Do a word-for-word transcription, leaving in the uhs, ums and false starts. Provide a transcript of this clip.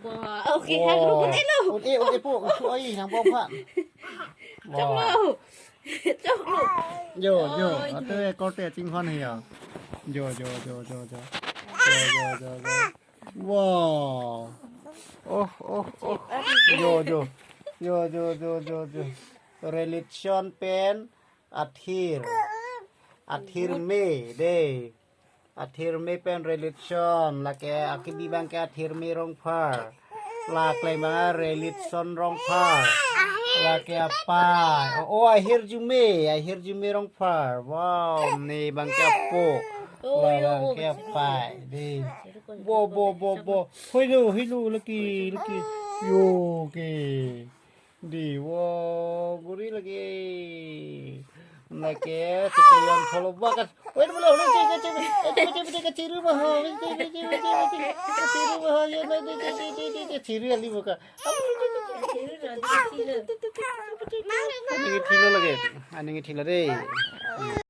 Wah, okay, hang lo, un-e lo. Un-e, un-e po, un-e, oi, nang bom phan. Choklo. Choklo. Jo, jo, oi, ate korte chinghon he ya. Jo, jo, jo, jo, jo. Jo, jo, jo, jo. Wow. Oh, oh, oh. Jo, jo. Jo, jo, jo, jo, jo. Relation pen athir. Athir me, dei. Athir me pen relation, lake akibi abang ke Athir me Rongphar. Lakleng abang relation Rongphar. Lake apai. Oh, oh, ahirjume, ahirjume Rongphar. Wow, ne abang ke apo. Oh, la yo, abang ke apai. Dei. Bo, bo, bo, bo. Hoi lo, hoi lo, lake, lake. Yo, ke. Dei, wo, guri lake. Lake, si Cleon tholo bakat. Wait, belum, wait, wait, wait, wait, wait, wait, wait, kachiru baho, wait, wait, wait, wait, wait, wait, kachiru baho, ya, wait, wait, wait, wait, wait, kachiru ali baka. Aning thilo lake, aning thilo dei.